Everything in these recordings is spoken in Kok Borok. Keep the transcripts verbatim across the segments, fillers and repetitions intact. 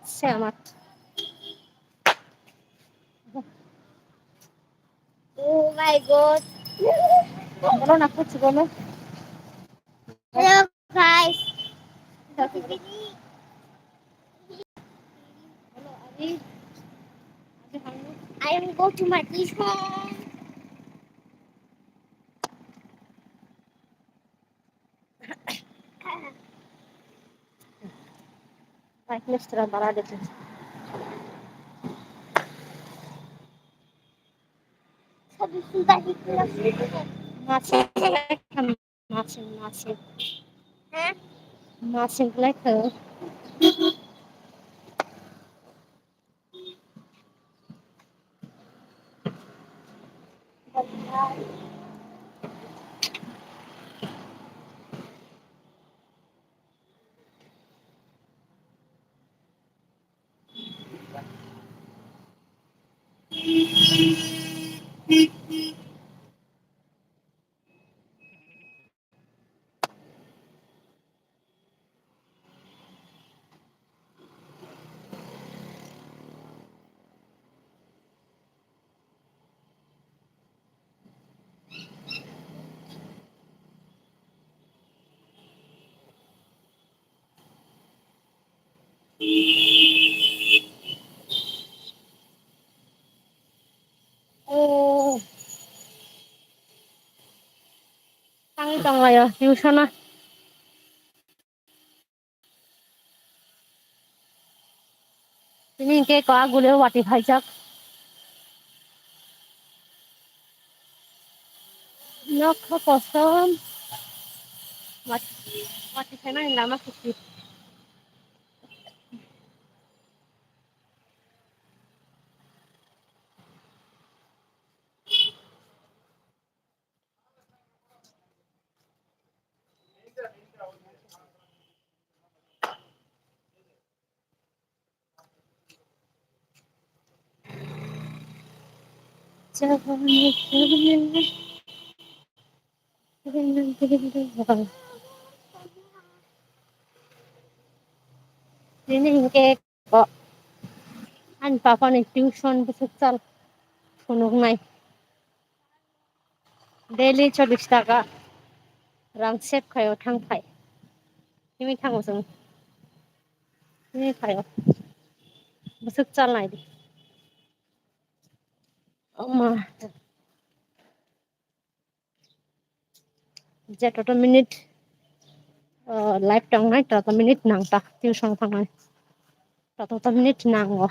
Semat. Oh my God. Bolo na kuchi bolo. Hello guys. I am go to my teacher. Five minutes tara bara de. Masing, masing, masing. Masing like. Oh. Tangwi tonglaio tuition-o. Tini hwnkhe ko agule wati phaijak. Nokha kosom. Wat-, wati phaimani lama kuchuk. Tini hwnkhe ko ani papani tuition bwswk chal phunuknai. Daily chollish taka rang save khaio thang phai. Himwi thango chwng. Himwi phaio. Bwswk chal naidi. Oma. Je toto minute, ah, live tongnai, toto minute nang ta, tuition thangnai. Toto minute nango.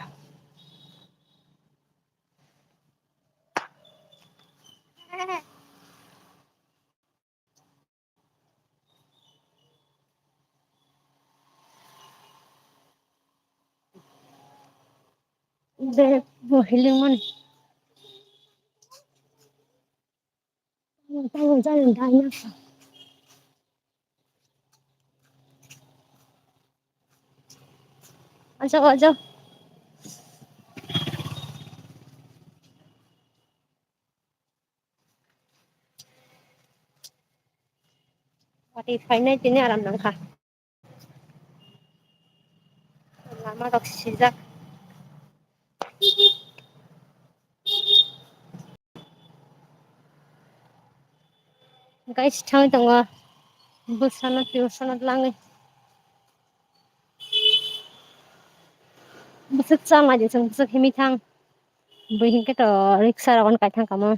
Bag bo hiling mani. Tamo jani dai na. Aja, aja. Wati phainai tini aram nangkha. Lama rok sijak. Guys, thangwi tongo. Bwsano, tuition-o langwi. Bwswk chal naidi chwng, bwswk himwi thang. Bui hinkhe to riksha rokno kai thang kamo.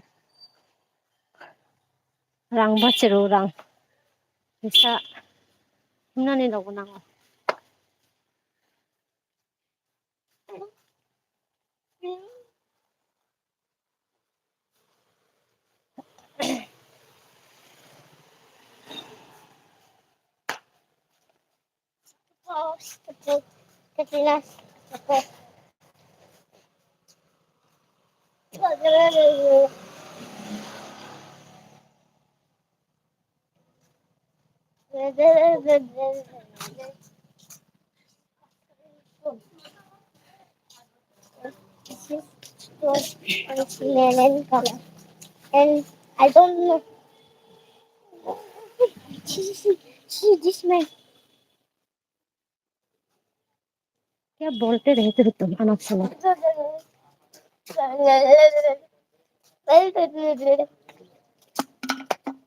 Rang bachero rang. Kisa himnani rokbo nango. This is melon color. And I don't know. See, see, see this man. क्या बोलते रहते हो तुम अनाप शनाप।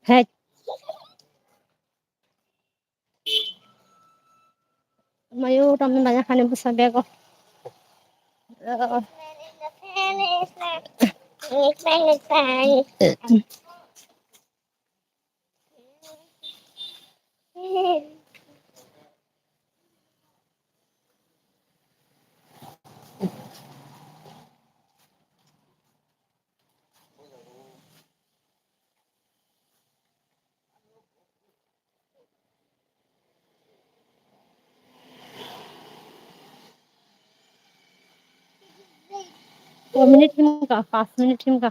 Hey. Mayo, tamni naya khani bwsa bego. Koi minute himkha, panch minute himkha.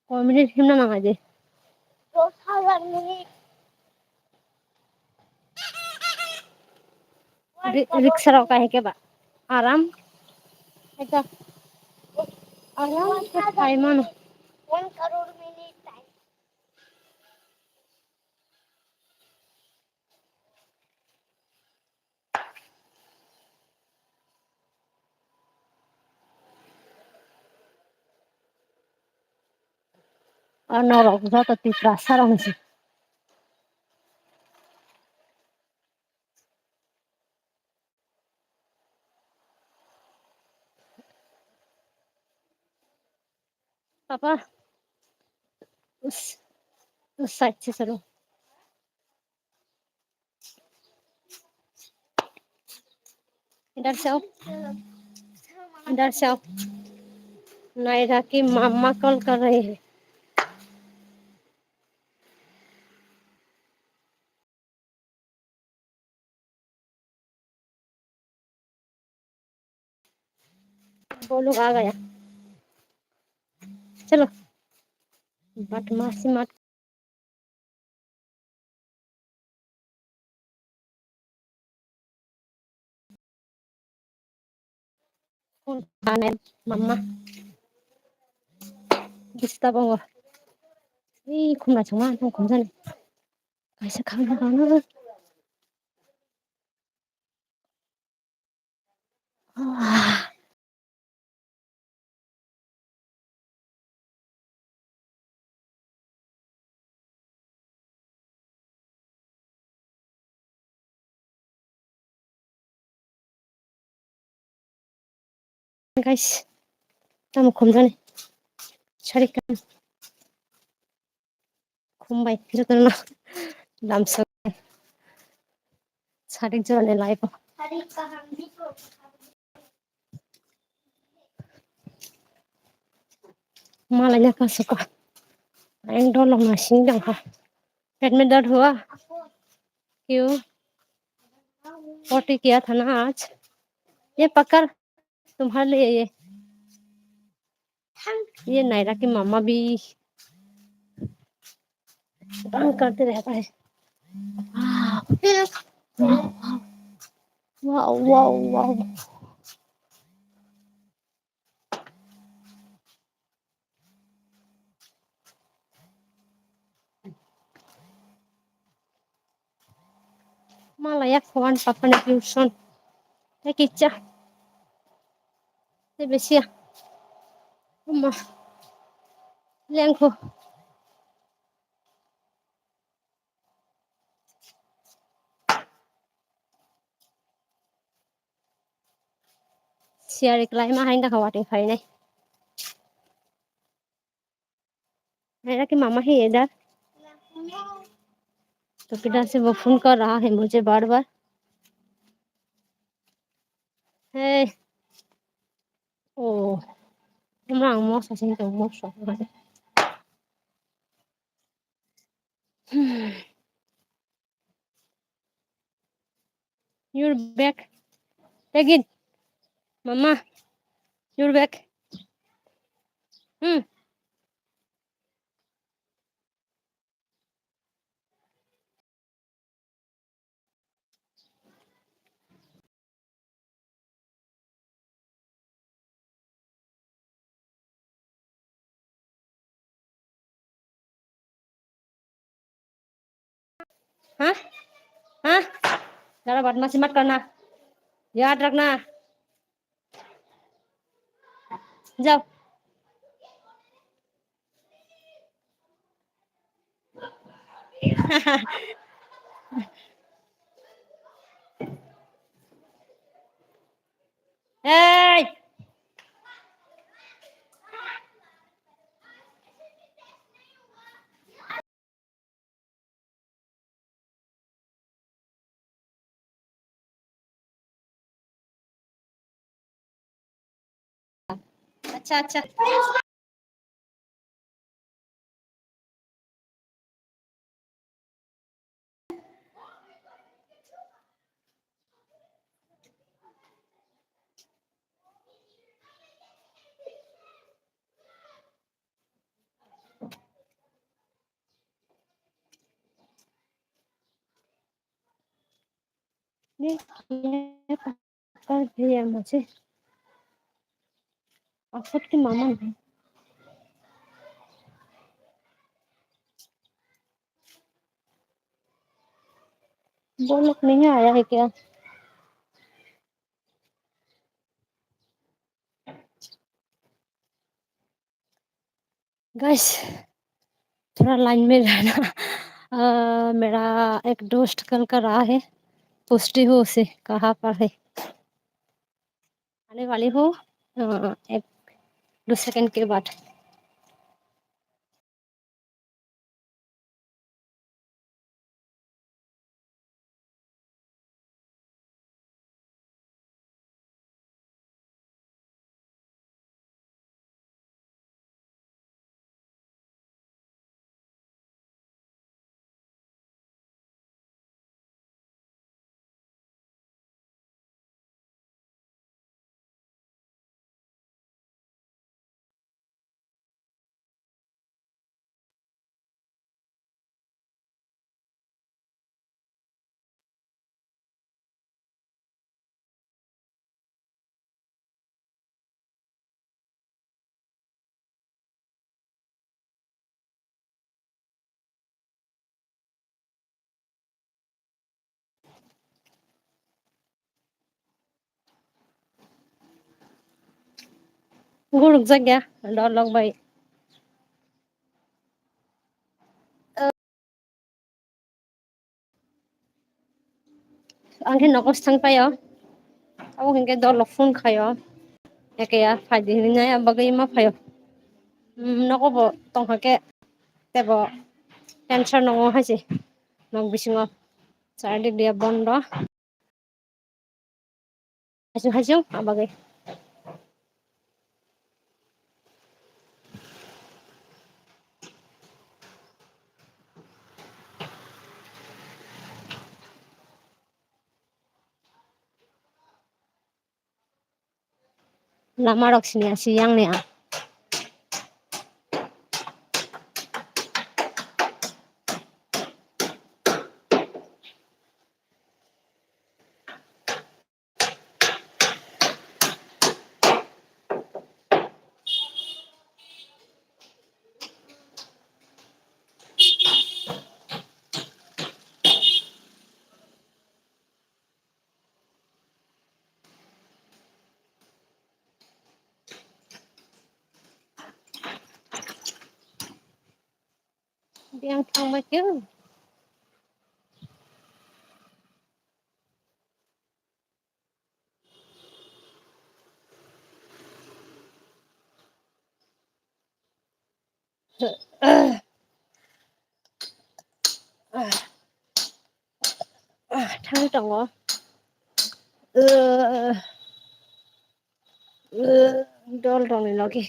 Koi minute himna nang aje. Dos hajar minute. Ri-, rickshaw rok kahai khe ba aram. Eka aram khe phai mano. One crore minute time. O norok joto Tiprasa rok ni se. Papa, us, us side se salo. इधर से आओ, इधर से आओ। नायरा की मम्मा कॉल कर रही है। वो लोग आ गया। चलो, बदमाशी मत। Mama. Disturb wngo. Ih, khumna chuma, nang khumjani. Kaisa khamna kano. Ah. Guys, tamo khumjani. Sari kan. Khumbai, jotono damsok. Sari jorani life. Malai na kaso ka. Ang dolong na sing dong ha. Pet mein dard hua? Kyun? Potty kiya tha na aaj? Ye pakad. Tumhare liye ye. Ye Naira ki mama bhi tang karte rehta hai. Wow. Wow, wow. Wow, wow, wow. Malaya khuan papani tuition. Te kicha. Te besia. Ama. Lengkho. Siari kelai ma hai nda khawating phainai. Naira ki mama hi idhar? To kidhar se wo phone kar raha hai mujhe baar baar. Hey. Oh. Mama ang mosa sing to mosa. Hmm. Your bag. Take it. Mama, your bag. Hmm. Ha? Ha? ज़्यादा बदमाशी मत करना, याद रखना। जाओ। Hey! अच्छा, अच्छा। ये क्या पकड़ दिया मुझे? औसत की मामा नहीं। वो लोग नहीं आया है क्या? गाइस, थोड़ा लाइन में रहना। अ, मेरा एक दोस्त कल कर रहा है, पूछती हूँ उसे कहाँ पर है। आने वाली हूँ, अ, एक दो सेकंड के बाद। Guluk jak ya, dor lok bai. Ang khe nogo swtang paio. Abo hinkhe dol rok phone khaio. Eke ya phaidi hinwi nai, abo bagwi ma phaio. Hmm, nogo bo tongkha khe tebo cancer nongo hai se. Nok bisingo. Chardik dia bondo. Hachung hachung abagwi. Lama rok sini asi yang ni ang. Biyang thangbai khe. Thang tongo. Dol rokni logi.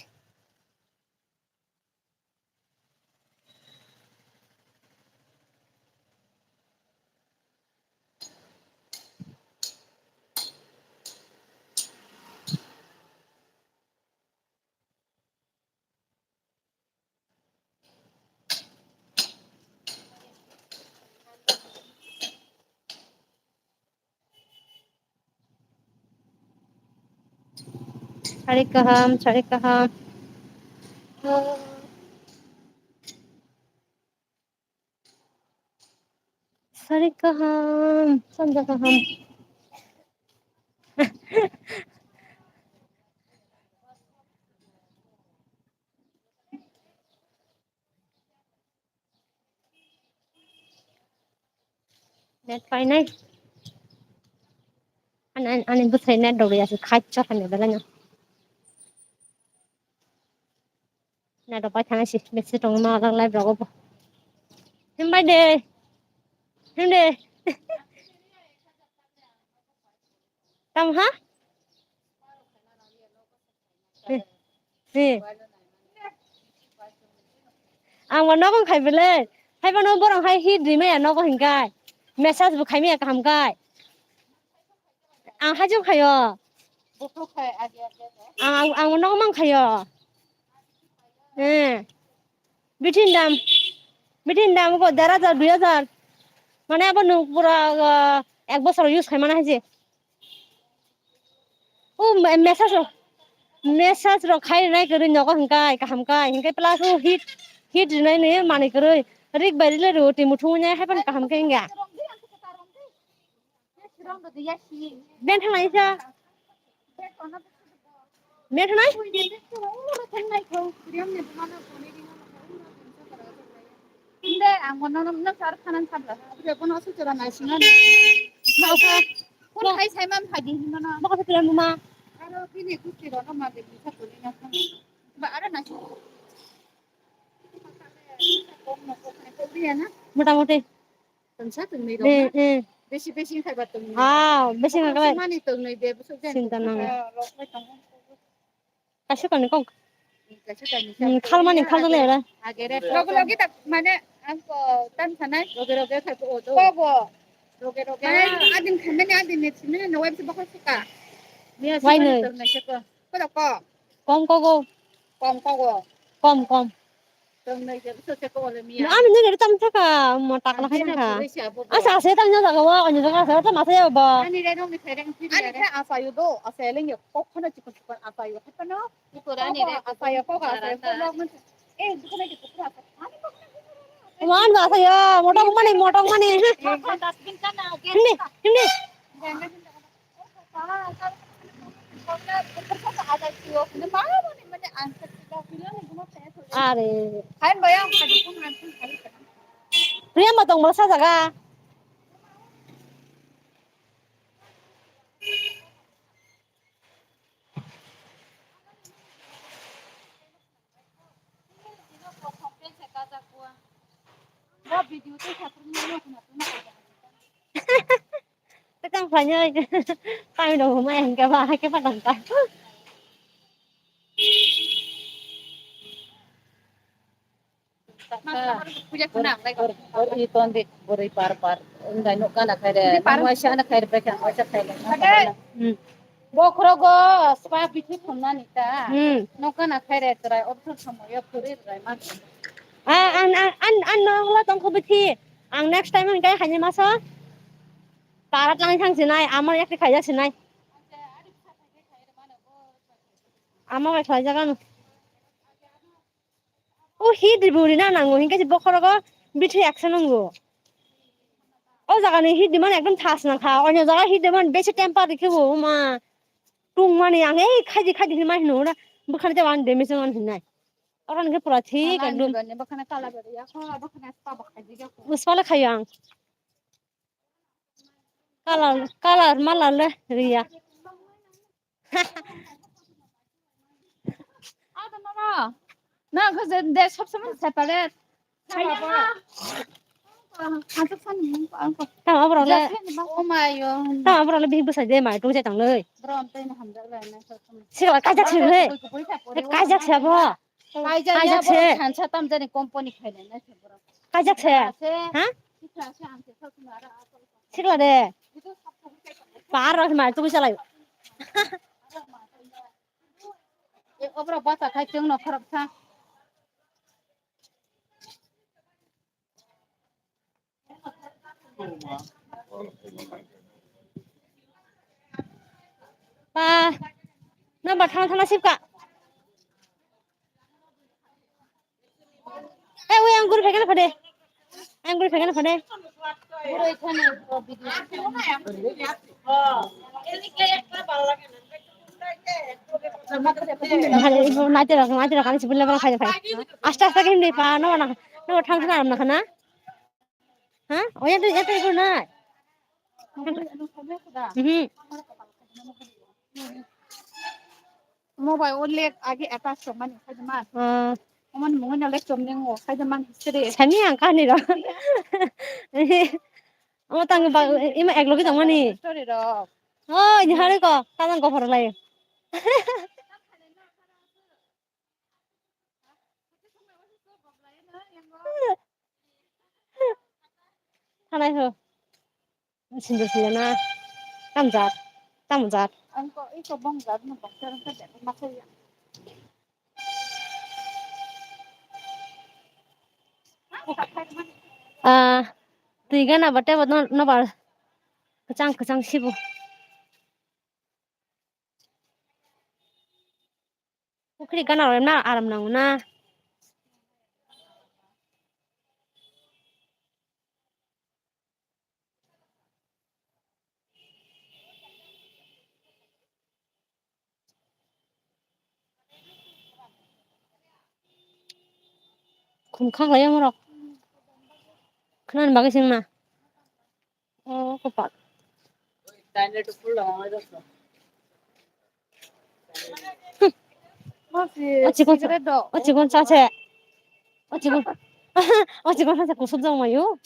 Sari kaham, sari kaham. Hari kaham, sanja kaham. Net painai. Ani, ani, ani bwsai net rok ya se khai cha khan belai no. Net rok pai thana se message tong ma lang live rok bo. Himbai de. Him de. Tam ha? He. He. Ang bo nogo khai belai. Hai bono borok hai hit ri maya nogo hinkai. Message bo khai maya kaham kai. Ang hai jok khayo. Ang, ang, ang bo nogo mang khayo. He. Bithin dam. Bithin dam ko der hajar, dui hajar. Mane abo nwng pura, ah, ek bosor use khai mana hai je. O me-, message rok, message rok khai nai kwrwi nogo hwnkai, kaham kai, hwnkai plus o hit, hit rinai ni manwi kwrwi. Rik bai rile rw twi muthungwi nai hai phano kaham khe wngya. Ben thangnai sa. Ben thangnai? Inde, ang bono, no, no, sar khanan sabla. Abre bono su chora nai sina. Mauka. Kun khai sai mam phadi hino na. Mauka chora numa. Aro bini kusti ro no ma de bisa tuli na. Ba aro na. Motamuti. Tongsa tongni rok na. Besi besi khai ba tongni. Ah, besi khai ba. Mani tongni de busuk jan. Sinta nang. Kaisa kani kok. Kaisa kani. Hmm, khalmani khal dole ra. Agere. Logi logi tak mane ang ko tan sanai. Logi logi khai ko do. Ko bo. Logi logi. Mane adin khamani adin ni simini no web se bakal suka. Wai no. Tongni se ko. Ko ko. Kom ko go. Kom ko go. Kom kom. Tong nai je so se ko le mi. Ani nini tam thaka mo takla khai thaka. Asa ase tam jaga wa ani jaga ase tam ase ba. Ani re nong ni khaireng. Ani khe asa yu do asa leng yo kok khana chikon chikon asa yu. Hapano. Ko ani re asa yu kok asa yu. Ko log man. Eh dukhan ni dukhan asa. Ani kok. Wan ba asa yu motok mani motok mani. Himni himni. Are. Priyama tong bwla sajaga. Petang banyak. Kami dong rumah yang kaba, kaba tangka. Puja khuna ang lai. Bor, bor i ton di, bor i par par. Undai no kana khaire. Di par. Nang waisa na khaire, beka waisa khaire. Hmm. Bokhorogo spa bithi khumnani ta. Hmm. No kana khaire chwrai obsor somoyo phuri rai ma. A, an, an, an, an no holo tongkho bithi. Ang next time ang kai khani masa. Parat lang thang sinai, amar yakti khaijak sinai. Ama bai khlaijak ano. O hit riburi na nango, hinkhe se bokhorogo bithi action nango. O jaga ni hit demand ekdom thas na kha, onyo jaga hit demand besi temper rikhe bo, ma. Tung mani ang ei khaidi khaidi hinma hino na, bwkhani te wan damage man hinai. Oro hinkhe pura thik ekdom. Bwkhana kala bari ya kho, bwkhana spa bwkhai diga kho. Uspa le khayo ang. Kalar, kalar malar le riya. Ada mama. Na ko je de sob sob separate. Tama bro le. Oh my god. Tama bro le bihik bwsai de mai tong je tang le. Bro am tai na hamjak lai na. Sila kajak sila he. Kajak sila bo. Kaijak ya, kaijak se. Borok thansa tamjani company khainai na se borok. Kaijak se. Kaijak se. Ha? Kaijak se, ang se sab sumara. Sikla de. Par rok ma tu chalai. E, oborok bata khai chwng no khorok sa. Ba, number thana thana sipka. Eh, ui, ang guri phekena phade. Ang guri phekena phade. Naitwrok, naitwrok ani sibole bang khai khai. Aste aste khe himdi pa, no na, no thang thang na khana. Ha? Oya to, ya to ko na. Mhm. Mobile o lek age attach tongmani khaidama. Ah. Oman mungwi na lek chomneng o khaidama history. Sami ang kani ro. Omo tang ba ima ek logi tongmani. Story ro. Oh, ini hari ko, tanang ko phoro lai. Thanai ho. Sindur sila na. Tamjat. Tamjat. Ang ko, iko bong jat no bong jat ka jat ma sai ya. Ah, twi gana bate bo no, no bar. Kwchang, kwchang sibu. Pukhri gana rok na aram nango na. Khum khaklai omo rok. Khwnani bagwi se wngna. Oh, kopal. O chikon sa-, o chikon sa se. O chikon, o chikon sa se kusuk jang mayu.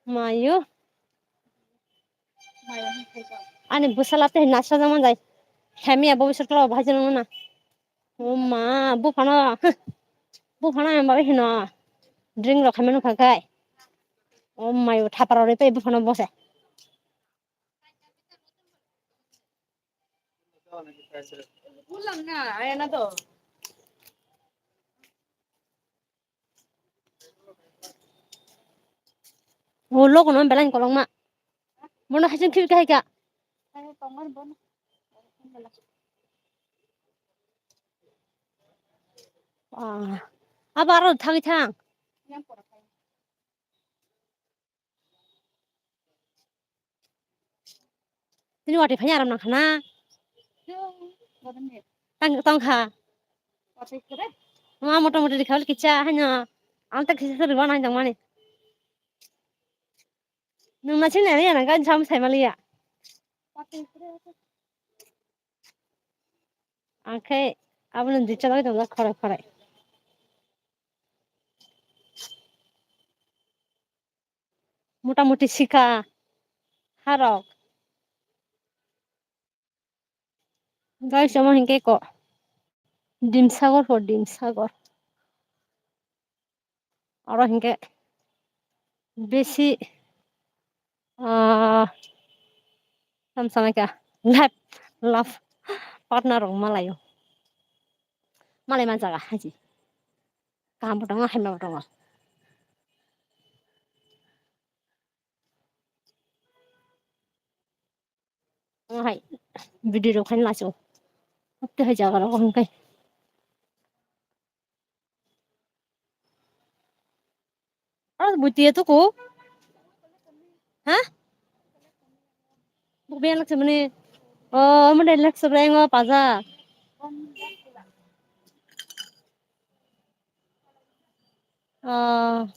Mayu. Ani bwsala tei nasra jang manjai. Hemiya bo bisor tola bahai jang nangna. O ma, buphano, buphano ang bagwi hino drink rok khaimani phakai. O mai, thaparo rwi pai buphano bose. O logo no belai kolokma. Bono haching khibi kahai ka. Ah, abo aro thangwi thang. Tini watwi phai aram nang khana. Tang, tong kha. Ma mota moti rikha kicha haino. Ang ta kisa sori wana jang mani. Nung na sini ani ana gan sam sai maliya. Ang khe abo nung dui chalai tong khore khore. Motamuti sika harok. Guys, omo hinkhe ko Dimsagor po, Dimsagor. Oro hinkhe besi, ah, samsana kya life, love partner rok malayo. Malai manjaga haji. Kaham bo tongo, hamya bo tongo. Omo hai video rok khaina laso. Hapte hai jaga rok hwnkhai. Ah, buti ya tuku. Ha? Buk biya laksa mani. Oh, mani laksa brengo paja. Oh.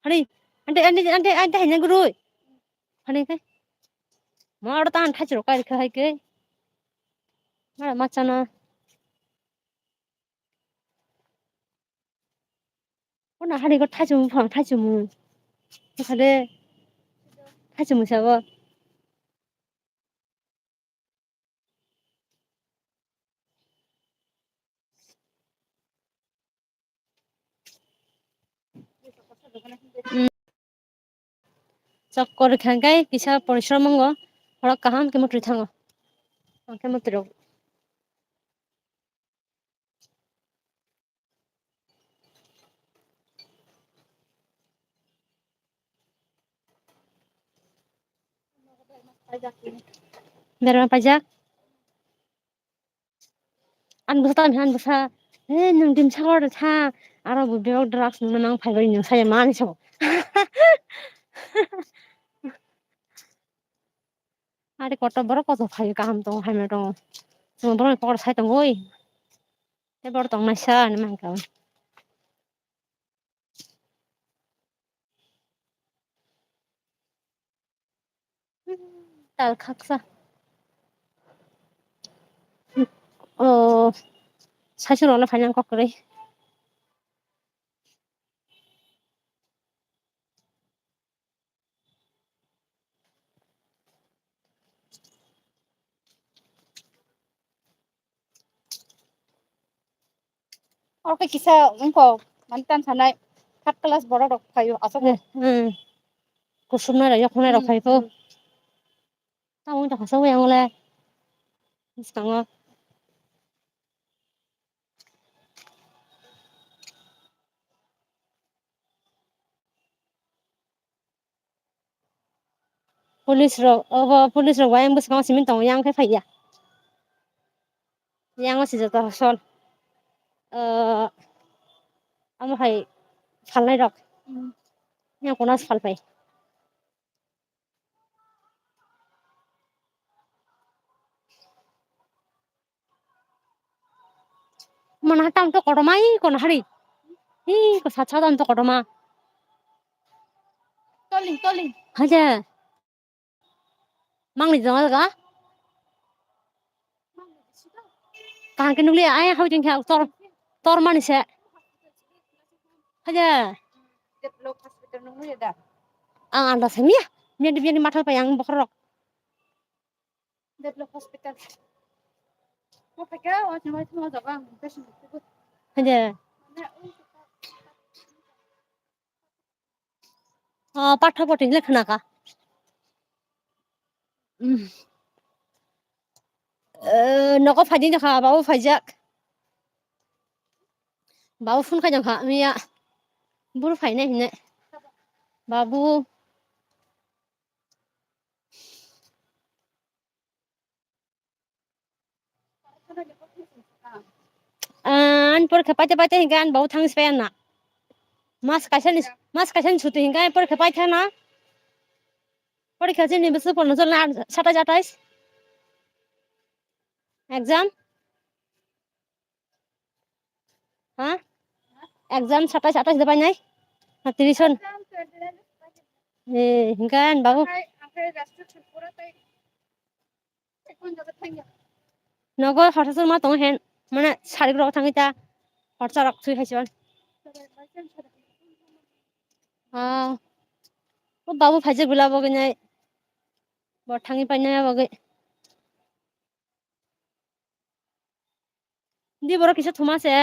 Hari, ante, ante, ante, ante hanya gurui. Hani kai. Ma oro tan thachro kai kha hai kai. Ma ma chana. Ona hari ko thachumu phang thachumu. Khade. Thachumu sabo. Chokor kha khe kisa porishrom wngo, khorok kaham khe mwtwi thango. Hwnkhe mwtwi rok. Berma paijak. Ani bwsa tamo, ani bwsa, "He, nwng Dimsagor de tha, aro bo bebak drugs nungna nang phaibai nwng saya mani sabo." Ari kotor borok kotor phaio, kaham tongo, hamya tongo. Chwng borokni kokoro sai tongoi. Tei borok tongnaisa hinwi mankha. Tal khaksa. O, saichung rokno phainang kok kwrwi. Oke kisa wngkha, mani tan sanai third class borok rok phaio, aswk. Hmm, hmm. Kusubnai rok, yakhnai rok. Hmm, phai kho. Hmm. Tamo wngkha, khasok yang le. Bwskango. Police rok, obo police rok bai ang bwskango simi tongo, yang khe phaiya. Yang o sijak ta hosol. Ah, amo hai phalnai rok. Hmm. Yang kono salpai. Mana tam to kotorma, i kono hari. I ko sa sa tam to kotorma. Toling, toling. Haja. Mangni jong ga. Kaham ke nukliya, ai hau jeng kha tor, tor mani se. Haja. Develop hospital nungwi da. Ang anda samiya. Miya di biya ni mathal pa yang bokhorok. Develop hospital. Mo phaikha, o chuma chuma jaga ang patient. Haja. Mana, o, Oh, patha poti hinle khna kha. Hmm. Eh, nogo phaidi kha, babu phaijak. Babu phone khaijak kha, miya. Buru phainai hinne. Babu. Ah, ani porikha paite paite hinka ani babu thang sipai na. Mas kaisa ni, mas kaisa ni suti hinka ani porikha paitha na. Porikha chini bwswk porno chol na, satais atais. Exam? Ha? Exam satais atais de painai? Na tirish hwn? Eh, hinka ani babu. Nogo horsa ma tongo hen, mane sarik rok thangwi ta horsa rok thwi hai se. Ah, o babu phaijak bwla bo gwnai. Bo thangwi painai abo gwi. Di borok kisa thuma se.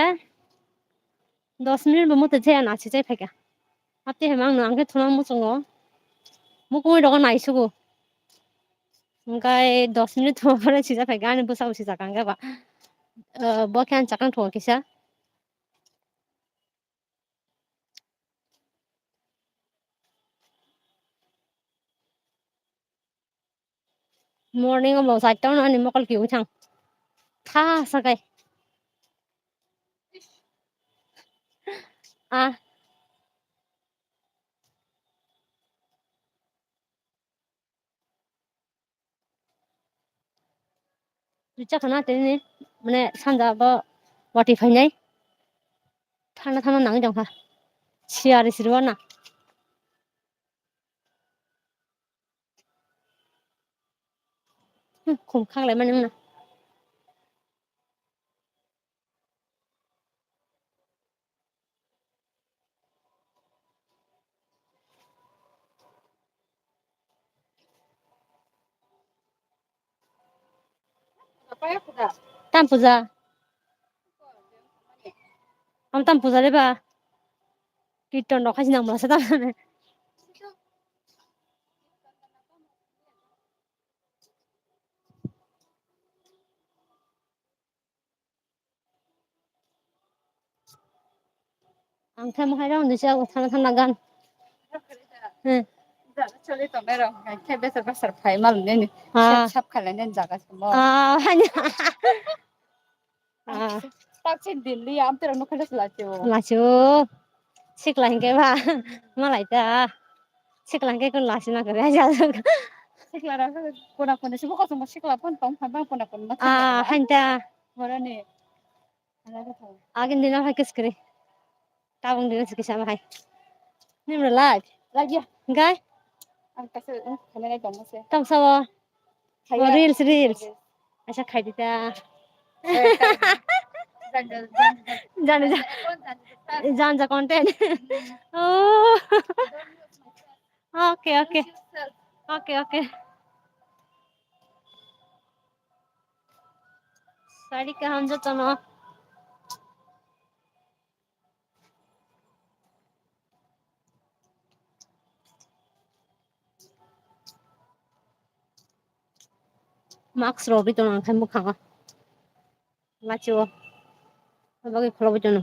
Dos minute bo mote jaya na se jai phaikha. Ate hema ang no ang khe thuma muchungo. Mukungwi rogo naisugo. Hingkai dos minute thuma pore sijak phaikha ani bwsa bo sijak ang khe ba. Eh, bo khe ani chakang thungo kisa. Morning o bo char ta no ani mokol kiui thang. Tha sakai. Ah. Rwchapha na tini, mane sanja bo watwi phainai. Thana thana nangwi tongkha. Siyari siriwa na. Hmm, khum khaklai mani wngna. Tam puja. Am tam puja le ba. Kirtan rok khai sinang masa tam. Ang thai mohai rong disa thana thana gan. Hmm. Jaga choli tong nai rong, khe besar besar phai mal nini. Ah. Sep sap khalai nini jaga samo. Ah, hanya. Ah. Tak chin din li am tero nukha lachu. Lachu. Sikla hingke ba. Malai ta. Sikla hwnkhe kun lasi na kare, jajak. Sikla rok kona kona se bo kosong bo sikla phone tong phan bang kona kona ma Ah, sikla. Hain ta. Boroni. Ala ko thong. Agin dina hai kiskri. Tabung dina sikisa ma hai. Nimra live. Lagi ya. Gai. Ang kasi, ang kamera dong se. Tam sawa. Kaya. Oh, reels, reels. Acha khai dita. Eh, khai. Janja, janja. Janja, janja. Janja content. Hmm. Oh. Okay, okay. Okay, okay. Sari kaham jotono. Mask rwgwi tongo ang khe mwkhango. Lachio. Abagwi khulogwi tono.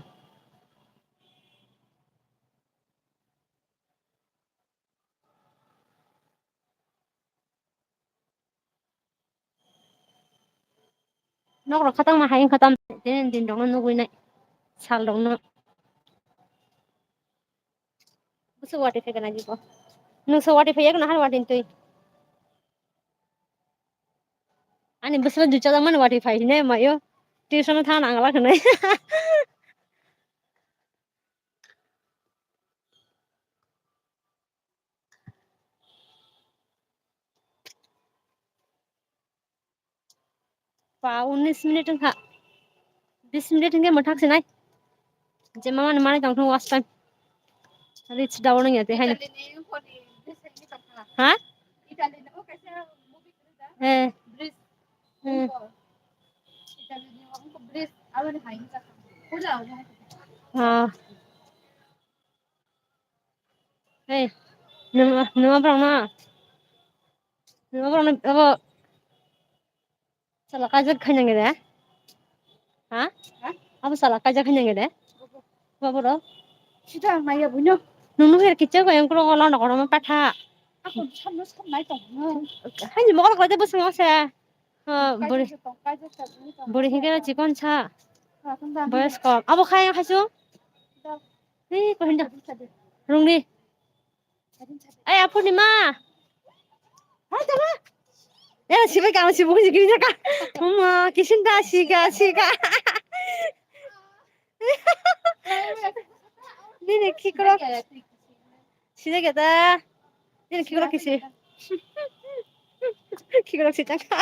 Nok rok khatang ma hai wngkha tam tini din rok no nugwi nai sal rok no. Busu wati phai kana jibo. Nung so wati phai yak na har wati twi. Ani busu du chala man wati phai ne mayo. Tuition thang nang la khne. Pa, unis minute wngkha. Bis minute hwnkhe mwthak sinai. Je mama ni manwi tong thung watch time. Reach down wngya tei haino. Ha? Eh. Hmm. Ah. Hey, nung, nung abrang na? Nung abrang na, abo sala kaijak khainang de? Ha? Ha? Abo sala kaijak khainang de? Abo ro? Sida maya buino. Nung nung her kichak koi angkro ko lana kono ma patha. Ako samno sam nai tong no. Hai ni mokol ko de busung asa. Ah, buri, buri hingke na chikon sa. Boyos kom. Abo khai ang haisu. Hei, ko hinda. Rungni. Ai, Apurnima. Hai, tama. Eh, sibai kang sibu kisi kiri jaka. Mama, kisinta sika, sika. Nini kikrok. Sida geta. Ini kikrok kisi. Kikrok si chaka.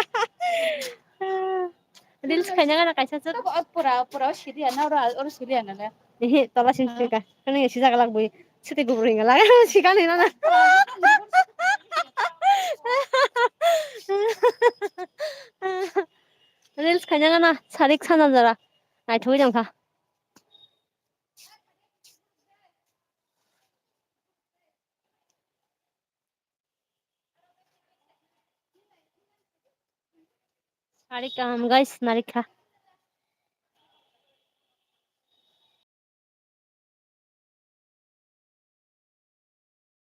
Reels khaina gana kaisa chak. Pura, pura siriya na, oro, oro siriya na le. Ehe, tola sin sika. Kani si jaga lag bui. Siti gubri ngala. Sika ni na na. Reels khaina gana sarik sana jara. Naithogwi tongkha. Sari kaham guys, narikha.